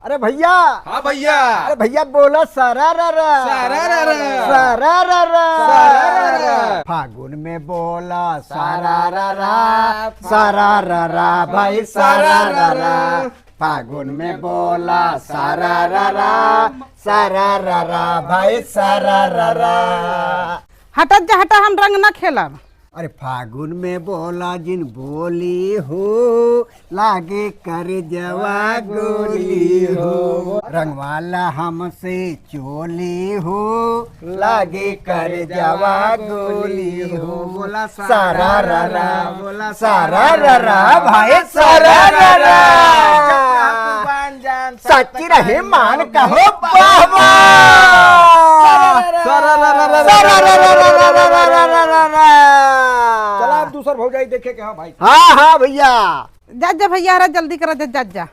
अरे भैया। हाँ भैया। अरे भैया बोला सारा रा रा। सारा रा रा। सारा रा रा। सारा रा रा। फागुन में बोला सारा रा रा, सारा रा रा भाई सारा रा रा। फागुन में बोला सारा रा रा, सारा रा रा भाई सारा रा रा। हटत जा हटा, हम रंग न खेलब। अरे फागुन में बोला जिन बोली हो, लागे कर जवा गोली हो। रंगवाला हमसे चोली हो, लागे कर जवा गोली हो। बोला सारा रा रा, बोला सारा रा रा भाई सारा रा रा। सच्ची रहे मान कहो बाबा। सारा रा रा रा रा। सारा रा रा रा रा रा रा रा रा रा। चला अब दूसर भौजाई देखे के। हाँ भाई। हाँ हाँ भैया। जा जा भैया, हरा जल्दी करा, जा जा जा।